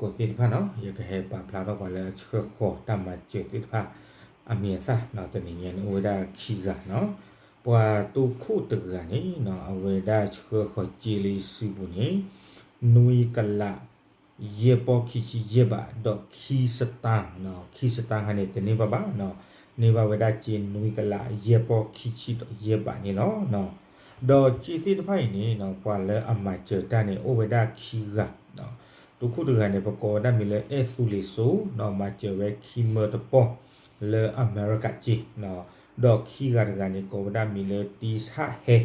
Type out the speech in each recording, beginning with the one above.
ကိးသ့ၣ်တဖၣ်နီၤ ယကဟဲပာ်ဖျါထီၣ်ပှၤလၢအဆှၢဃီၤတၢ်မၤစၢၤသ့ၣ်တဖၣ် အမံၤအသၣ်နီၤ တနံၤညါန့ၣ် အိၣ်ဝဲဒၣ်ခံဂၤနီၤ. ပှၤတိခိၣ်တဂၤန့ၣ်နီၤ အဝဲဒၣ်ဆှၢဃီၤစ့လၢယစုပူၤန့ၣ် နွံကလး ယဲၢ်ပီၢ်ခံဆံယဲၢ်ဘး ဒီးခံစတၣ်နီၤ ခံစတၣ်ခါန့ၣ် တန့ၢ်ဘၣ်ဘၣ်နီၤ န့ၢ်ဘၣ်ဝဲဒၣ်စ့နွံကလး ယဲၢ်ပီၢ်ခံဆံဒီးယဲၢ်ဘးန့ၣ်လီၤ. ဒီးစ့သ့ၣ်တဖၣ်အံၤန့ၣ်နီၤ ပှၤလၢအမၤစၢၤတၢ်န့ၣ် အိၣ်ဝဲဒၣ်ခံဂၤနီၤ. တိခိၣ်တဂၤန့ၣ် ပကိးဝဲဒၣ်မံၤလၢအဲၣ်သူလ့ၤစိနီၤ မၤစၢၤဝဲခံမၢတပီၢ် လၢအမဲရကၤစ့နီၤ. ဒီးခံဂၤတဂၤန့ၣ် ကိးဝဲဒၣ်မံၤလၢတံဆၣ်ဟဲ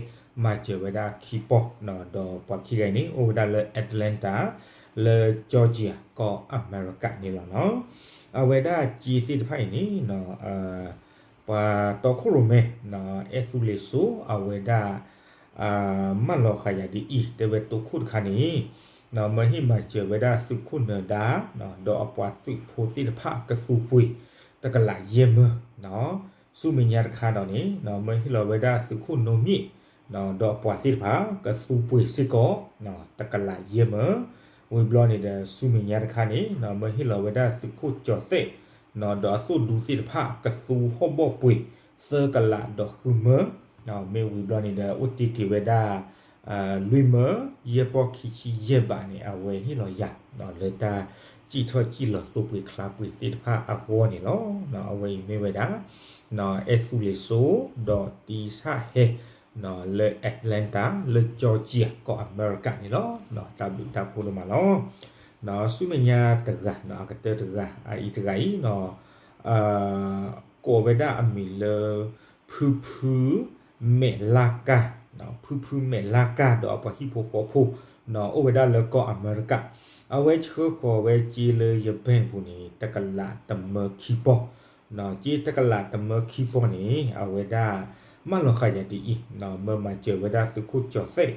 မၤစၢၤဝဲဒၣ်ခံပီၢ်နီၤ. ဒီးပှၤခံဂၤအံၤန့ၣ် အိၣ်ဝဲဒၣ်လၢ Atlanta လၢ Georgia ကီၢ်အမဲရကၤန့ၣ်လီၤနီၤ. အဝဲဒၣ်စ့သ့ၣ်တဖၣ်အံၤန့ၣ်နီၤ ပှၤတီခိၣ်ရိၣ်မဲ အဲၣ်သူလ့ၤစိ အဝဲဒၣ် မၢလီၤဃာ်ယၤဒ်အံၤ တဲဝဲတိခိၣ်တခါန့ၣ် မၢဟ့ၣ်မၤစၢၤဝဲဒၣ်သုးခိၣ်နၢၤဒါ ဒီးအပှၤသုးဖိသ့ၣ်တဖၣ်ကသူပှ့ၤ တကလးယဲၢ်မၢ ဆူမဲာ်ညါတခါဒီးန့ၣ် မၢဟ့ၣ်လီၤဝဲဒၣ်သုးခိၣ်နိမ့ၣ် ဒီးအပှၤသ့ၣ်တဖၣ် ကသူပှ့ၤစ့ၢ်ကီး တကလးယဲၢ်မၢ. ဝံၤဘျီန့ၣ်ဒီး ဆူမဲာ်ညါတခါန့ၣ် မၢဟ့ၣ်လီၤဝဲဒၣ်သုးခိၣ်ကၠီၤသဲး ဒီးအသိၣ်ဒူသ့ၣ်တဖၣ် ကသူဟီၣ်ဘီၣ်ပှ့ၤ သၢကလးဒီးဃုမၢ. မ့ၢ်ဝံၤဘျီန့ၣ်ဒီး အိၣ်တ့ၢ်က့ၤဝဲဒၣ် လွံၢ်မၢ ယဲၢ်ပီၢ်ခံဆံယဲၢ်ဘးန့ၣ် အဝဲဟ့ၣ်လီၤယၤ လၢတၢ်စံၣ်ထီၣ်စံၣ်လီၤသိပှ့ၤချါပှ့ၤသ့ၣ်တဖၣ်အဂီၢ်န့ၣ်လီၤ. အဝဲအံၤမ့ၢ်ဝဲဒၣ် အဲၣ်သူလ့ၤစိ ဒီးတံဆၣ်ဟဲ လၢ Atlanta လၢ Georgia ကီၢ်အမဲရကၤန့ၣ်လီၤ. တၢ်ဘျုးတၢ်ဖှိၣ်ဒိၣ်မးလီၤ. ဆူမဲာ်ညါတဂၤ အကတၢၢ်တဂၤ အအံၤတဂၤအံၤ ကိးဝဲဒၣ်အမံၤလၢ ဖုဖုမဲာ်လါကါ, ဖုဖုမဲာ်လါကါ ဒီးအပှၤဟံၣ်ဖိဃီဖိ အိၣ်ဝဲဒၣ်လၢကီၢ်အမဲရကၤ, အဝဲဆှၢဃီၤဝဲစ့လၢယ bank ပူၤန့ၣ် တကလးတမၢခံပီၢ်, စ့တကလးတမၢခံပီၢ်န့ၣ် အဝဲဒၣ် မၢလီၤဃာ်ယၤဒ်အံၤ, မၢမၤစၢၤဝဲဒၣ်သုးခိၣ်ကၠီၤသဲး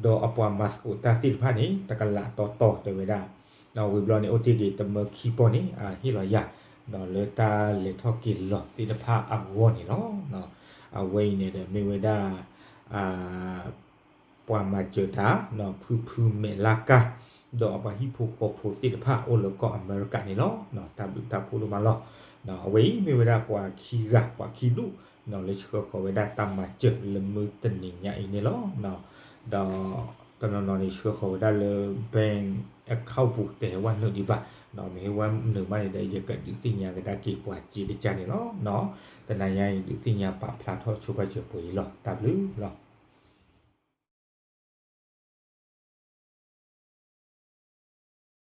ဒီးအပှၤမၤသကိးတၢ်သ့ၣ်တဖၣ်န့ၣ် တကလးတီတီတဲဝဲဒၣ်, ဝံၤဘျီန့ၣ် အိၣ်တ့ၢ်က့ၤတမၢခံပီၢ်န့ၣ် အဟ့ၣ်လီၤယၤ ဒီးလၢတၢ်လဲၤထီၣ်က့ၤလီၤသ့ၣ်တဖၣ်အဂီၢ်န့ၣ်လီၤ. အဝဲအံၤန့ၣ်ဒီးမ့ၢ်ဝဲဒၣ် ပှၤမၤစၢၤတၢ် ဖုဖုမဲာ်လါကါ ဒီးအပှၤဟံၣ်ဖိဃီဖိသ့ၣ်တဖၣ်အိၣ်လၢကီၢ်အမဲရကၤန့ၣ်လီၤ. တၢ်ဘျုးတၢ်ဖှိၣ်ဒိၣ်မးလီၤ. အဝဲအံၤမ့ၢ်ဝဲဒၣ်ပှၤခံဂၤ ပှၤခံဒူၣ် လၢဆှၢဃီၤဝဲဒၣ်တၢ်မၤစၢၤလၢမုၢ်တနံၤညါအံၤန့ၣ်လီၤ. ဒီးတနီၤနီၤန့ၣ် ဆှၢဃီၤဝဲဒၣ်လၢ bank account ပူၤ တဟဲဝဲနုာ်ဒံးဘၣ်, မ့ၢ်ဟဲဝဲနုာ်ဘၣ်န့ၣ်ဒီး ယကဒုးသ့ၣ်ညါကဒါက့ၤပှၤစ့ကစၢ်န့ၣ်လီၤ. တနံၤညါအံၤ ဒုးသ့ၣ်ညါပာ်ဖျါထီၣ်ဆိပာ်စၢၤပှဲၤအံၤလီၤ. တၢ်ဘျုးလီၤ.